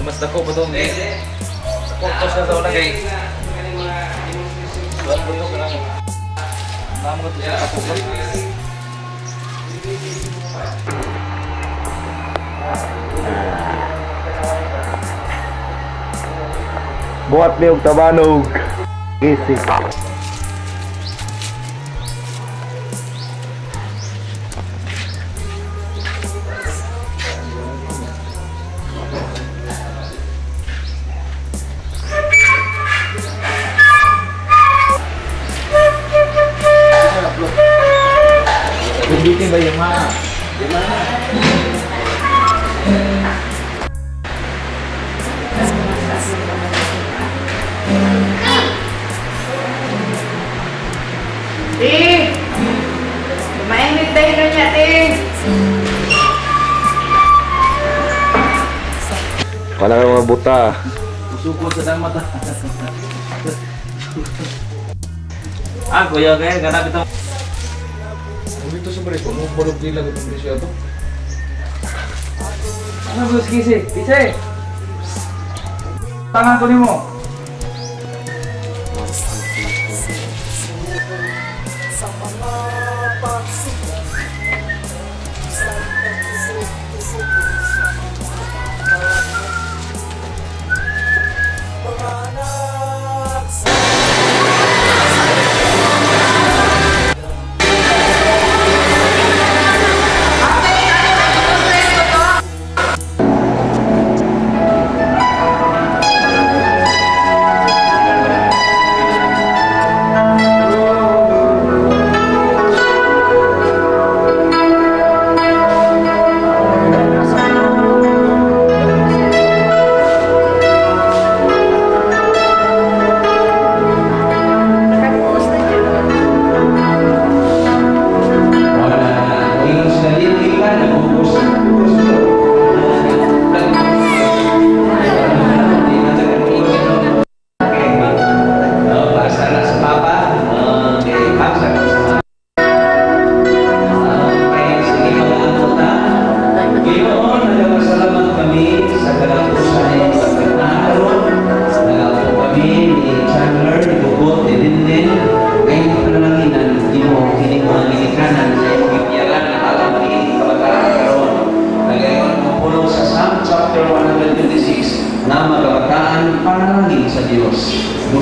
Mas dako pa to ni. Dako to siya sa una kay. Wala ko to kanang. Namo ko to sa kapuglan. Buhat ni og tabanog. Easy. Bitin ba yung mga? Ti! Mainit tayo na niya, ti! Wala kang mga buta. Usukod sa mata. Ah, kuya, kaya ganap ito. Dito sa bariko, mo balog nila itong presyo ito. Ano ba, Kisi? Kisi! Tangan ko nimo.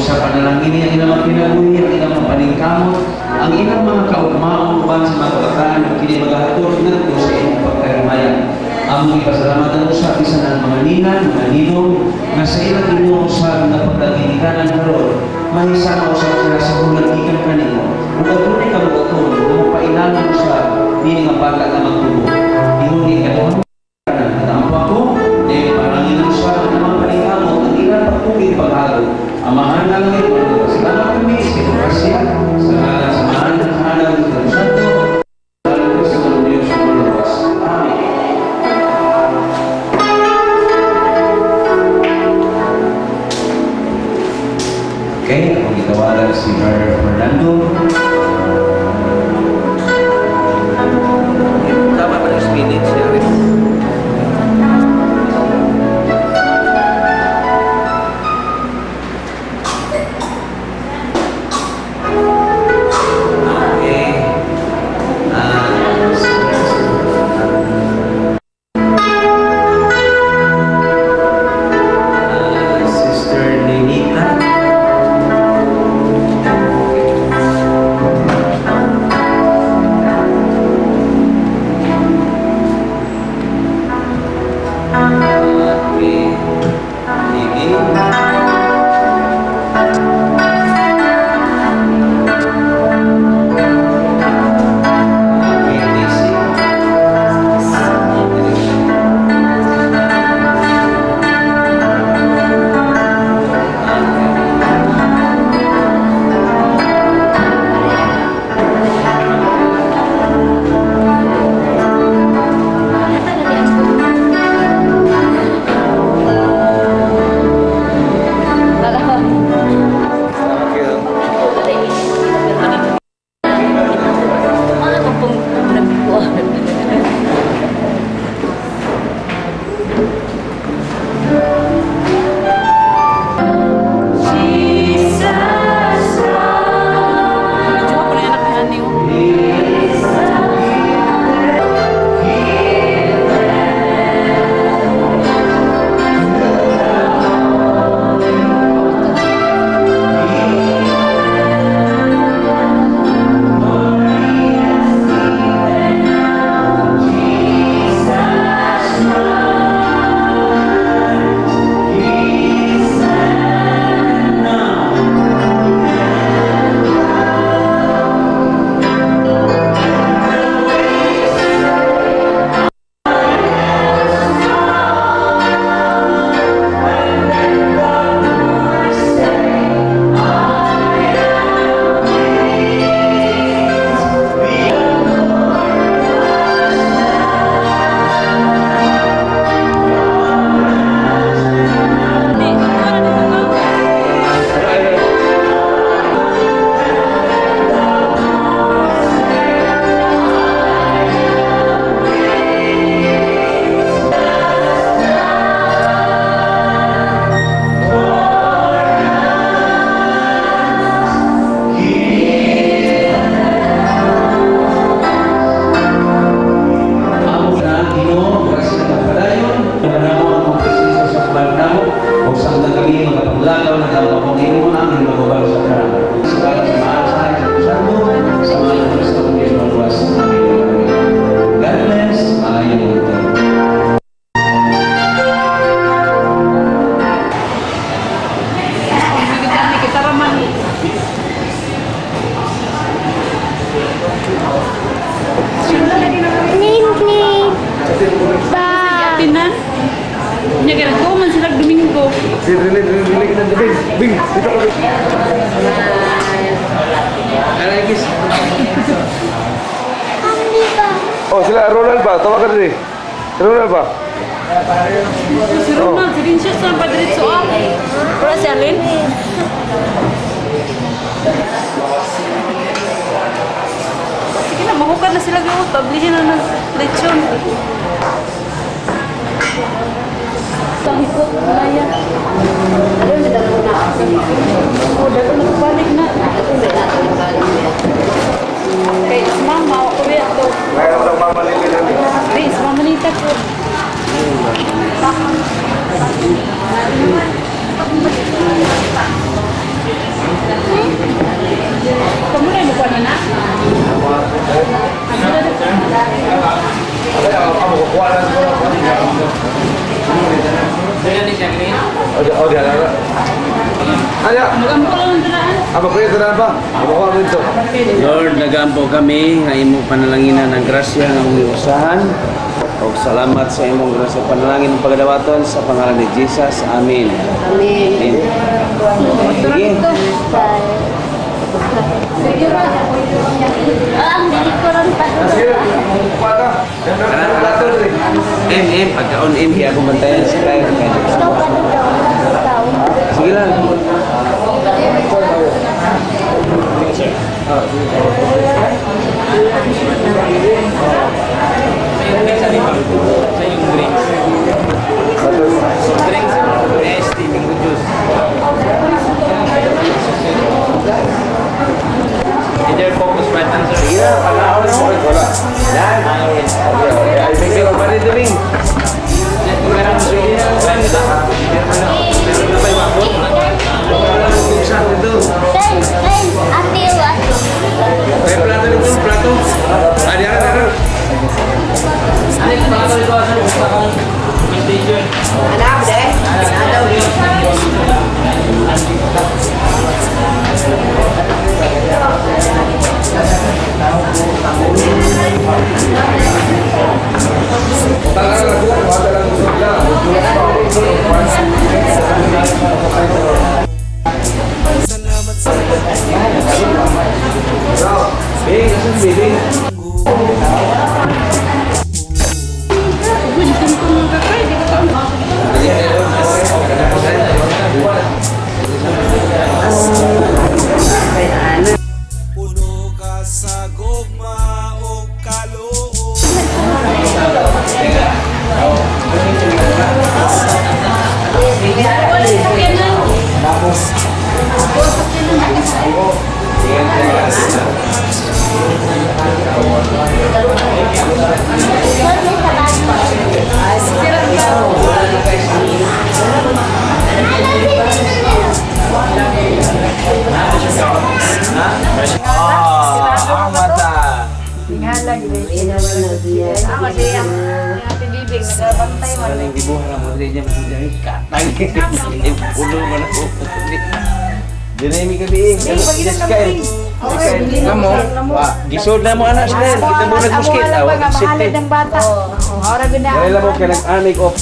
Sa panalangin niya, ang ilang mga kinabuhi, ang ilang mga paningkamot, ang ilang mga kaugmaong uban sa mga kabataan, ang kini magahatod ngadto sa imong pagkahimaya. Among ipasalamatan usab bisan ang mga ninan, mga ninong, nga sa ilang Ginoo usab nga pagkaginikanan karon, mahisama usab sila sa bulan gikan kanimo. Ug adunay kabuoton nga mapailalom usab niini nga bata nga magtubo. Ingon ni kaduha at ampo ako, dahil panangin usab ang mga paningkamot, ang ilang pagtugid paghago. Amahan ng langit, salamat kami sa iyong grasya, sa ngalan sa Amahan, ng Anak, ng Espiritu Santo, sa ngalan ng Kristo, ng Diyos, ng Maluwas. Amen. Okay, akong itawagan si Brother Fernando. Tama. Dili dili dili. Bing, bing. Dito ka. Alagis. Oh, sila Ronald ba? Tawagan diri. Si Ronald ba? Si Ronald, si Vincius na padiretso ah. Wala si Arlene? Sige na, mahukad na sila gawin. Pablihin na ng lechon. Sangkot na yan. Oh, dako nakabalik na. Kay mama, ako rin ito. Ngayon ako ng mama nila nila. Di, si mama nita ko. Kamu na yung na na? Ako kukuha na siguro. Oh, di ala. Aya. Magampo lang ang daraan. Aba kuya tanan pa. Aba ko dito. Lord, nagampo kami nga imong panalanginan ng grasya nga among giusahan. Og salamat sa imong grasya panalangin ug pagadawaton sa pangalan ni Jesus. Amen. Amen. Sige. Sige ba? Ang dili ko ron pa. Sige, kukuha ka. Plato diri. M, M, pagkaon M, kaya akong bantayan si Kyle. Ikaw pa daw. Ikaw. Sige lang. Sa yung drinks. Soft drinks, iced tea, mango juice. Either focus right answer. Sige na, pagkaon na mo. Wala. Yan. Okay, Ay, may pa rin Bing. Ben, Ben, ate, ate. May plato nito, plato. Ah, di ara, ara. Anak, de. Bing, asan si Bing? Puno ka sa gugma o kaloob. Wala sa sakyanan. Wala sa sakyanan. Ah, mata. Ako siya. Ate Bibing, nagabantay man. Walang gibuha na mo niya mo dyan. Katang. Puno man ako. Dili mi gabi. Kamo. Gisod na mo anak sila. Kita mo nagmuskit. Amo lang ng bata. Ora gud na. Dali lang mo kay nag-amig off.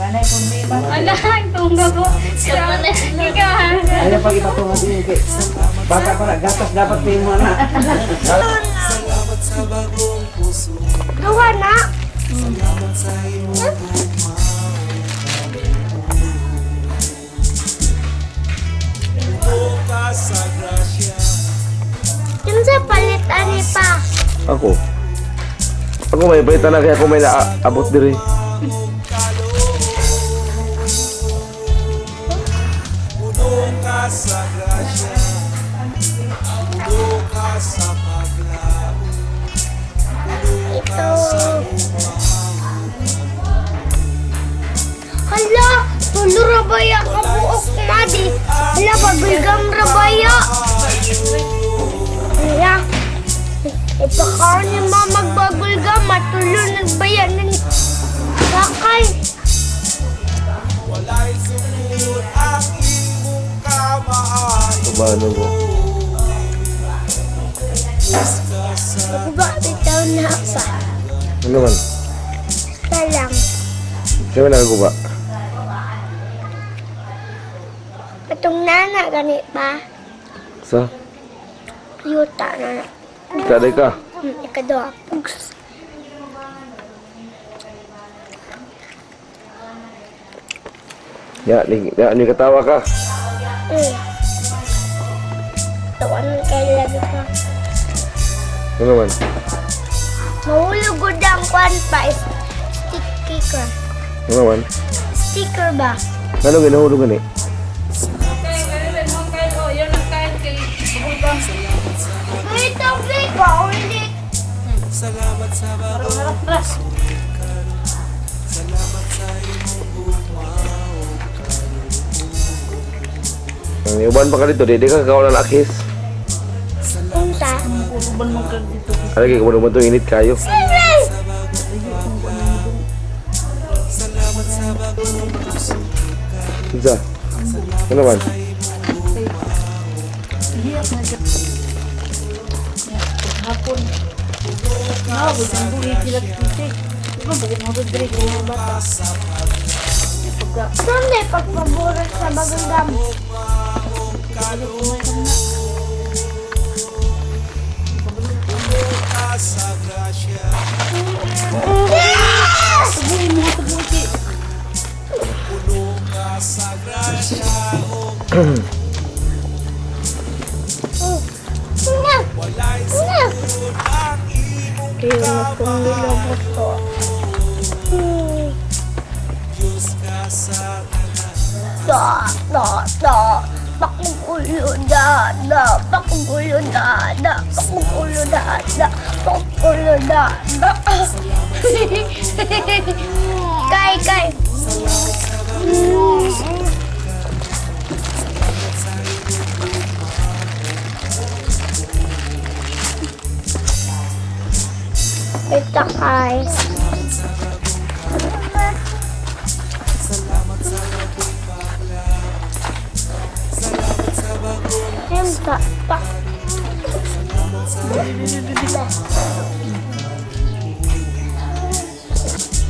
Ala, itong ko. Ikaw. Ayaw pag ipatungan din kay bata pa na gatas dapat pa mo anak. Salamat sa bagong puso. Duha na. Salamat sa imong gugma. Puno ka sa grasya. Kinsa palit ani pa? Ako. Ako may palitan na kaya ako may naabot diri. Puno ka sa grasya. Puno ka sa paglaom. Ito. Hala, tulo ra baya ka buok madi. Hala, bubblegum ra baya. Hala, ipakaon ni mama bubblegum, matulo nagbaya ng sakay. Walay sukod ang imong kamaayo. Paano ko? Ako ba bitaw na pa? Ano man? Basta lang. Siya may nakaguba. Na gani pa. Sa? Yuta na na. Kaday ka? Ikaduha. Pugs. Ya, ni katawa ka. Tawan kay lagi pa. Ano man? Mahulog gud ang kwan pa. Sticker. Ano man? Sticker ba? Ano ginahulog gani? Wait, wait, paulit. Salamat sa bagong pusukan. Salamat sa imong gugmaong Ang uban pa ka dito, di ka kawalan akis. Unsa? Ano kay kumano to init kayo. Salamat sa bagong pusukan. Unsa? Ano man? Hapon. Sunday pagpaburat sa bagong dam. Sa grasya. Puno ka sa grasya. Wala'y sukod ang imong kamaayo. Diyos ka sa tanan. Da, da, da. Pakong ulo, da, da. Pakong ulo, da, da. Pakong ulo, da, da. Pakong ulo, da, da. Kay, kay. Ito kay. Hemsa, pa.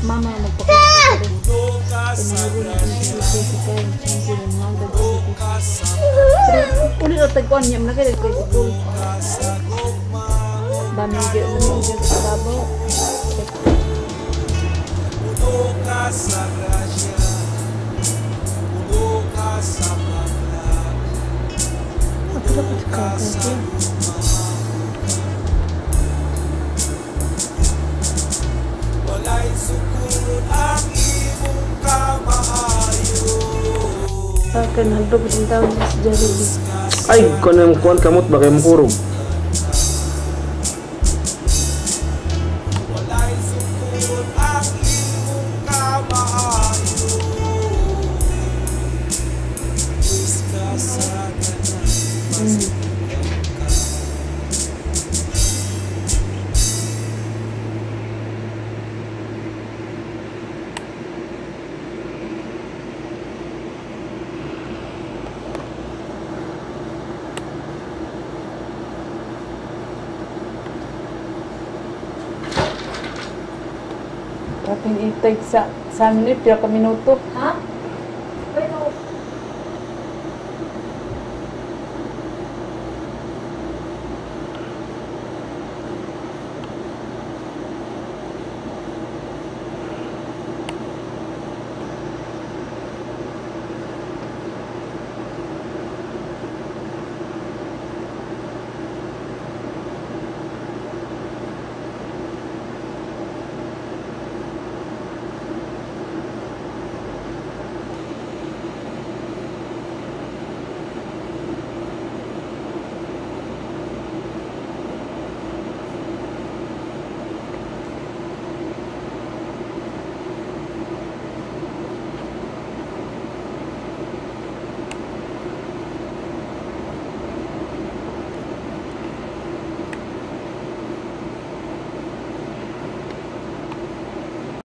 Mama magpakita. Uli o tagkuan niya na kay kay sikul. Dami gyud mo gyud sa Davao. Puno ka sa grasya. Puno ka sa paglaom. Puno ka sa Wala'y sukod ang imong kamaayo. Kan hagdog din taon sa Jollibee. Ay, kuan kuan kamot ba kay makurog? Wala'y sukod ang imong kamaayo. Diyos ka sa tanan. Masukan ka. Kapin itay sa amin eh, pila ka minuto. Ha?